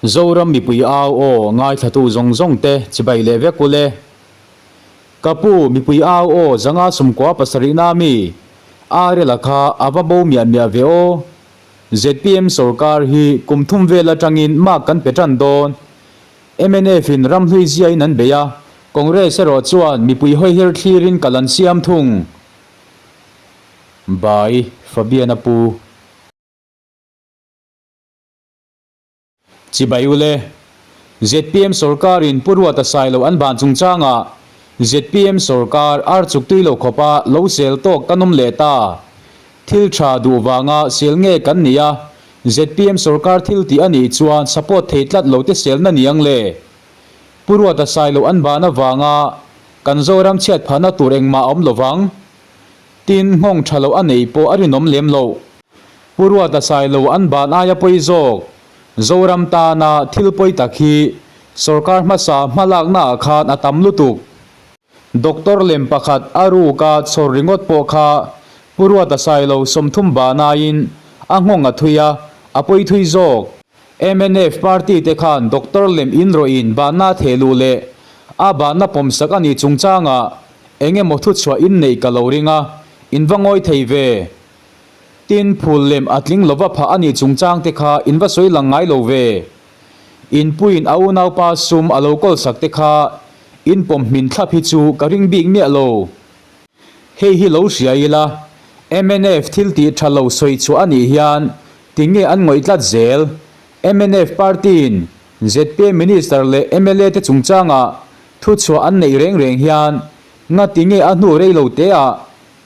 Zoram mipui au aw ngaithlatu zawng zawng te chibai leh vek ule. Ka pu mipui au aw zanga sumkua pasarihna mi Arela kha a va bo miah miah ve aw. Zpm sorkar hi kum thum vel atangin mark kan pe tan dawn. Mnf in ramhlui ziain an bei a, Congress erawh chuan mipui hawiher thlirin kal an siam thung. By Fabian-a pu. Chibai ule. Zpm sorkarin Pu Ruata Sailo an ban chungchangah zpm sorkar ar chuk tui lo khawpa lo sel tawk kan awm leh ta. Thil tha duh vanga sel nge kan ni a, zpm sorkar thil tih a nih chuan support thei tlat lo te selna niang le. Pu Ruata Sailo an ban avanga kan Zoram chhiat phahna tur engmah a awm lovang. Tin, nghawng tha loh a nei pawh a rinawm lem loh. Pu Ruata Sailo an ban aia pawi zawk, Zoram tana thil pawi tak hi sorkar hmasa hmalakna ah khan a tam lutuk. Doctor lem pakhat a ruka chhawr ringawt pawh kha Pu Ruata Sailo 30 ban aiin a nghawng a thui a, a pawi thui zawk. Mnf party te khan doctor lem inrawhin banna theh luh leh a banna pawmsak a nih chungchangah Eng emaw thuchhuah in neih ka lo ring a, in va ngawi thei ve. Tin, phul lem a tling lova phah a nih chungchang te kha in va sawi lang ngai lo ve. In puiin a unaupa sum a lo kawl sak te kha in pawm hmin thlap hi chu ka ring bik miah lo. Hei hi lo hria ila, mnf thil tih tha lo sawi chhuah a nih hian tinge an ngawih tlat zel? Mnf party-in zpm Minister leh mla te chungchangah Thuchhuah an neih reng reng hian ngati nge a hnu rei lo te ah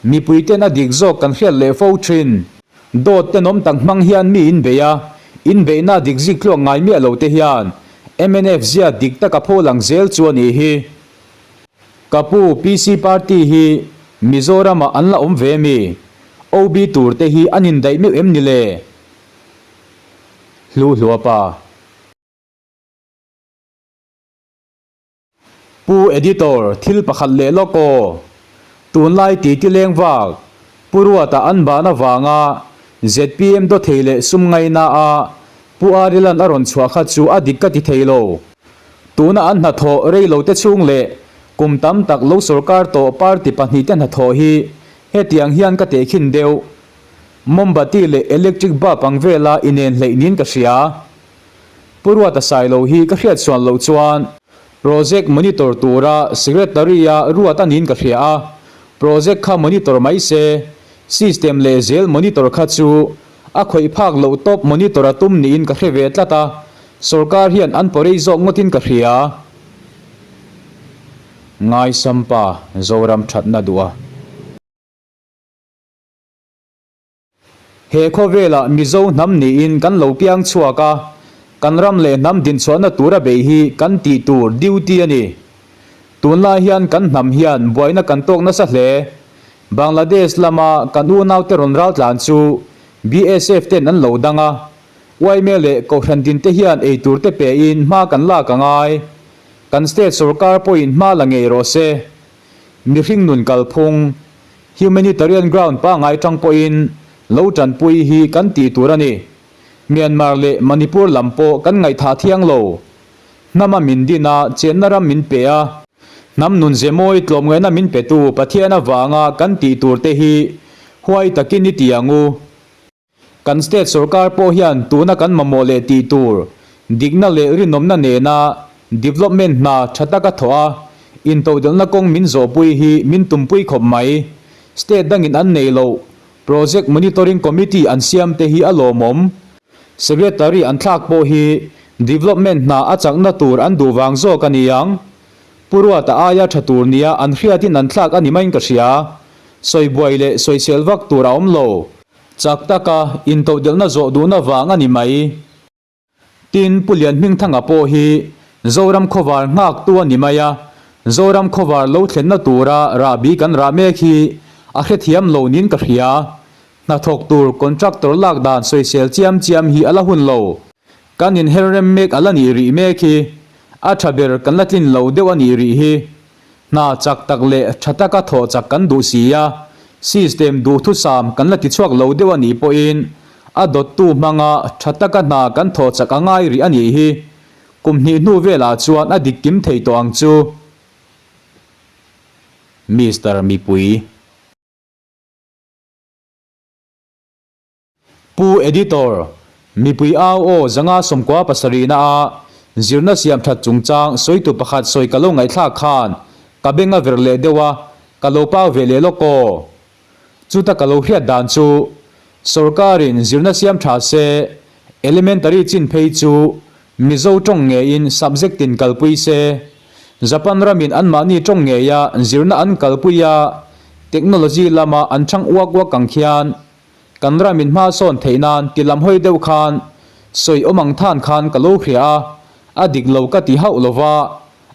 mipui ten a dik zawk kan hriat leh fo thin. Dawt tenawm tak hmang hian mi in bei a, in beihna dik zik tluak ngai miah lo te hian mnf zia dik tak a pho lang zel chu a nih hi. Ka pu PC party hi Mizoram ah an la awm ve mi? OB tur te hi an indaih meuh em ni le? Hluhluapa. Pu Editor, thil pakhat leh lawk aw. Tunlai titi leng vak, Pu Ruata an ban avanga zpm dawthei leh sum ngaina a Pu Arilan a rawn chhuah kha chu a dik ka ti thei lo. Tuna an hnathawh rei lo te chhung leh kum tam tak lo sawrkar tawh party pahnihte hnathawh hi hetiang hian ka tehkhin deuh. Mombati leh electric bulb ang vela inen hleih niin ka hria. Pu Ruata Sailo hi ka hriat suan loh chuan Project monitor tura Secretary-a ruat a niin ka hria a, Project kha monitor mai se, System leh zel monitor kha chu a khawih phak loh tawp monitor a tum niin ka hre ve tlat a, Sorkar hian an pawrei zawk ngawtin ka hria. Ngaisampa Zoram thatna duh a. He khawvelah Mizo hnam niin kan lo piang chhuak a, kan ram leh hnam dinchhuahna tura bei hi kan tih tur duty a ni. Tunlai hian kan hnam hian buaina kan tawk nasa hle. Bangladesh lama kan unaute rawn raltlan chu BSF ten an lo dang a, yma leh Kohhran dinte hian eitur te pein hma kan lak a ngai. Kan state sorkar pawhin hma la ngei rawh se. Mihring nun kalphung Humanitarian ground pangngai tang pawhin lo tanpui hi kan tih tur a ni. Myanmar leh Manipur lam pawh kan ngaihthah thiang lo. Hnama min din a, chenna ram min pe a. Hnam nun ze mawi tlawmngaihna min petu Pathian avanga kan tih tur te hi huai takin i ti ang u. Kan state sorkar pawh hian tuna kan mamawh leh tih tur, dikna leh rinawmna nena development hna tha taka thawh a, intodelhna kawng min zawhpui hi min tumpui khawp mai. State dangin an neih loh Project Monitoring Committee an siam te hi a lawmawm. Secretary an thlak pawh hi development hna a chakna tur an duh vang zawk a ni ang. Pu Ruata aia tha tur nia an hriatin an thlak a ni maiin ka hria. Sawibuai leh sawisel vak tur a awm lo. Chak taka intodelhna zawh duhna vang a ni mai. Tin, Pu Lianhmingthanga pawh hi Zoram khawvar nghaktu a ni mai a, Zoram khawvar lo thlenna tura rahbi kan rah mek hi a hrethiam lo niin ka hria. Hnathawk tur contractor lak dan sawisel chiam chiam hi a la hun lo. Kan inher rem mek a la nih rih mek hi a tha ber kan la tlin lo deuh a nih rih hi. Hna chak tak leh tha taka thawh chak kan duh si a, system duhthusam kan la tichhuak lo deuh a nih pawhin A dawttu hmanga tha taka hna kan thawh chak a ngai rih a nih hi. Kum hnih hnu velah chuan a dik kim thei tawh ang chu. Mister Mipui. Pu Editor, mipui au aw 597 na a zirna siam that chungchang sawitu pakhat sawi ka lo ngaihthlak khan ka beng a ver leh deuh a, ka lo pau ve leh lawk aw. Chuta ka lo hriat dan chu sorkarin zirna siam tha se, elementary chin phei chu Mizo tawng ngeiin subject tin kalpui se, Japan ramin anmahni tawng ngeia zirna an kalpui a, technology lama an chhang uak uak ang khian Kan ram in hma sawn theih nan ti lam hawi deuh khan sawi awm ang than khan ka lo hria a, a dik lo ka ti hauh lo va,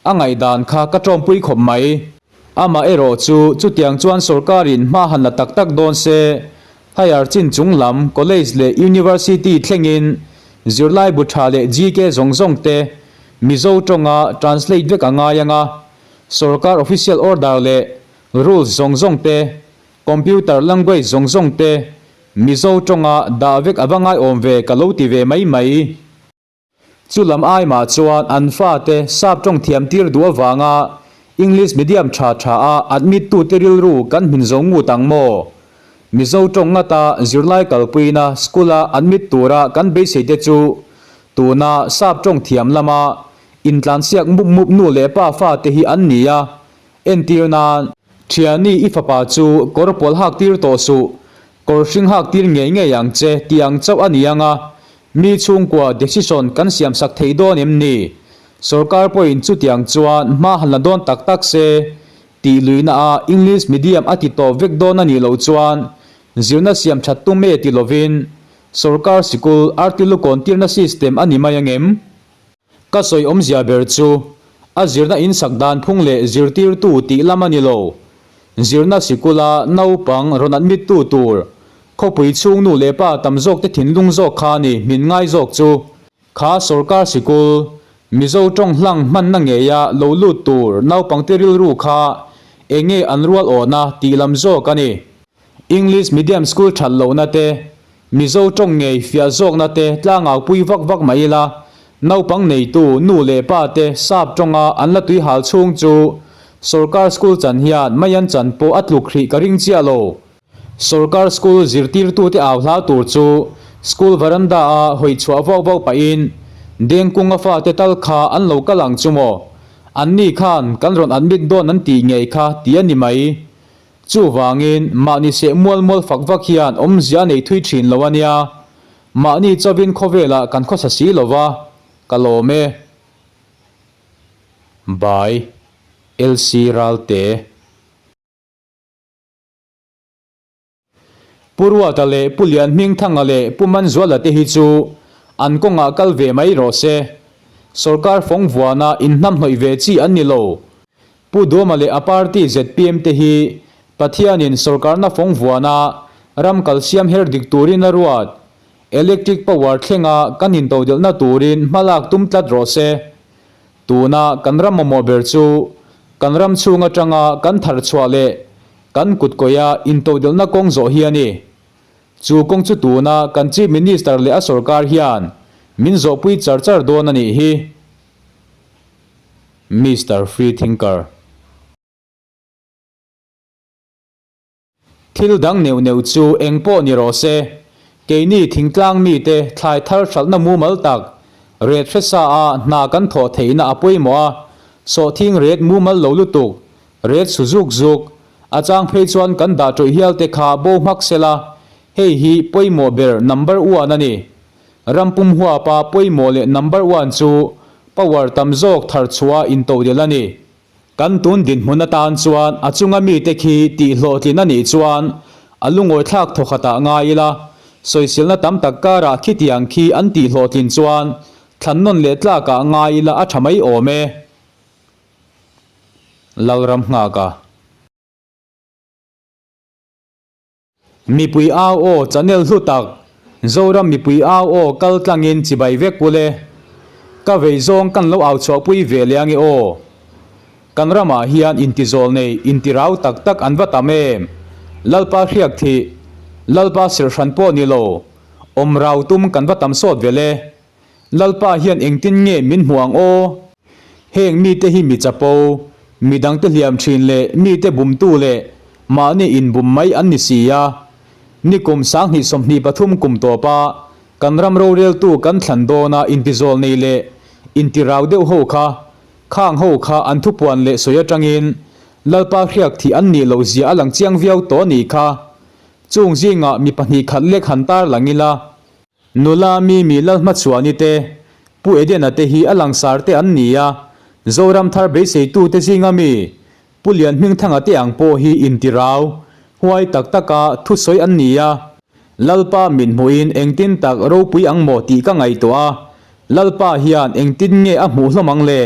a ngaihdan kha ka tawmpui khawp mai. Amah erawh chu chutiang chuan sorkar in hma han la tak tak dawn se, higher chin chung lam college leh university thlengin zirlai bu tha leh GK zawng zawng te Mizo tawnga translate vek a ngai ang a, sorkar official order leh rules zawng zawng te Computer language zawng zawng te Mizo tawnga dah vek a va ngaiawm ve ka lo ti ve mai mai. Chu lam ai mah chuan an fate sap tawng thiam tir duh avanga English medium tha tha a admit tute rilru kan hmin zo ngut ang maw? Mizo tawng ngata zirlai kalpuina school a admit tura kan beisei te chu tuna sap tawng thiam lama intlansiak mup mup nu leh pa fate hi an ni a, Entir nan, Thiani i fapa chu kawr pawl hak tir tawh suh, kawr hring hak tir ngei ngei ang che tih ang chauh a ni ang a, mi chhungkua decision kan siam sak thei dawn em ni? Sorkar pawhin chutiang chuan hma han la dawn tak tak se, tih luihna a English medium a ti tawp vek dawn a nih loh chuan zirna siam that tum e ti lovin sorkar sikul artilukawn tirna system a ni mai ang em? Ka sawi awmzia ber chu, a zirna insak dan phung leh zirtirtu tih lam a ni lo. Zirna sikula naupang rawn admit tu tur, khawpui chhung nu leh pa tam zawk te thinlung zawk kha a ni min ngai zawk chu. Kha sorkar sikul, Mizo tawng hlang hmanna ngeia lo lut tur naupangte rilru kha enge an rual awhna tih lam zawk a ni. English medium school that lohna te, Mizo tawng ngei fiah zawkna te tlangau pui vak vak mai ila, naupang neitu nu leh pa te sap tawnga an la tui hal chhung chu sorkar school chan hian mai an chan pawh a tluk hrih ka ring chiah lo. Sorkar school zirtirtute au hla tur chu school veranda a hawi chhuah vauh vauh pahin Dengkunga fate tal kha an lo kal ang chu maw? Anni khan kan rawn admit dawn an tih ngei kha ti a ni mai. Chuvangin, mahni seh mual mual fak vak hian awmzia a nei thui thin lo a nia. Mahni chauhin khawvelah kan khawsa si lo va, ka lawm e. By, LC Ralte. Pu Ruata leh Pu Lianhmingthanga leh Pu Manzuala te hi chu an kawngah kal ve mai rawh se. Sorkar fawng vuana inhnamhnawih ve chi an ni lo. Pu Duama leh a party zpm te hi Pathianin sorkarna fawng vuana ram kal siam her dik turin a ruat. Electric power thlenga kan intodelhna turin hmalak tum tlat rawh se. Tuna kan ram mamawh ber chu kan ram chhung atanga kan thar chhuah leh kan kutkawia intodelhna kawng zawh hi a ni. Chu kawng chu tuna kan Chief Minister leh a sorkar hian min zawhpui char char dawn a nih hi. Mister Free Thinker. Thil dang neuh neuh chu eng pawh ni rawh se, keini thingtlang mite thlai thar hralhna mumal tak, ret hresa a hna kan thawh theihna a pawimawh a, sawhthing ret mumal lo lutuk, ret su zuk zuk, a chang phei chuan kan dah tawih hial te kha bo hmak sela, hei hi pawimawh ber number one a ni. Ram pum huapa pawimawh leh number one chu power tam zawk thar chhuah intodelh a ni. Kan tun dinhmun atan chuan a chunga mite khi tih hlawhtlin a nih chuan a lungawi thlak thawkhatah ngai ila, sawiselna tam tak karah khitiang khi an tih hlawhtlin chuan thlan nawn leh tlakah ngai ila a tha mai awm e. Lalram nghaka. Mipui au aw channel hlu tak, Zoram mipui au aw kal tlangin chibai vek ule. Ka vei zawng kan lo au chhuahpui ve leh ange aw. Kan ramah hian intizawl nei, intirau tak tak an va tam em. Lalpa hriak thih, Lalpa serhhran pawh ni lo. Awm rau tum kan va tam sawt vel e. Lalpa hian engtin nge min hmuh ang aw? Heng mite hi mi chapo, midangte hliam thin leh mite bumtu leh mahni inbum mai an ni si a. Nikum 2023 kum tawpa kan ram roreltu kan thlan dawna intizawl nei leh intirau deuh ho kha, khang ho kha an thupuan leh sawi atangin Lalpa hriak thih an nih loh zia a lang chiang viau tawh a nih kha. Chung zingah mi pahnih khat lek han tar lang ila. Nula Mimi Lalhmachhuani te, Pu Edena te hi a langsar te an ni a, Zoram thar beiseitute zinga mi Pu Lianhmingthanga te ang pawh hi intirau, huai tak taka thusawi an ni a. Lalpa min hmuhin engtin tak ropui ang maw tih ka ngaihtuah a, Lalpa hian engtin nge a hmuh hlawm ang le?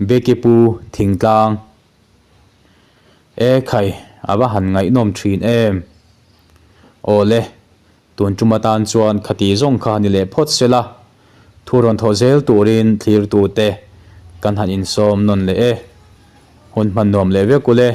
Beki Pu Thingtlang. E khai, a va han ngaihnawm thin em. Aw le, tun tum atan chuan khati zawng kha ni leh phawt se la, thu rawn thawh zel turin thlirtute kan han insawm nawn leh e. Hun hman nuam leh vek u le.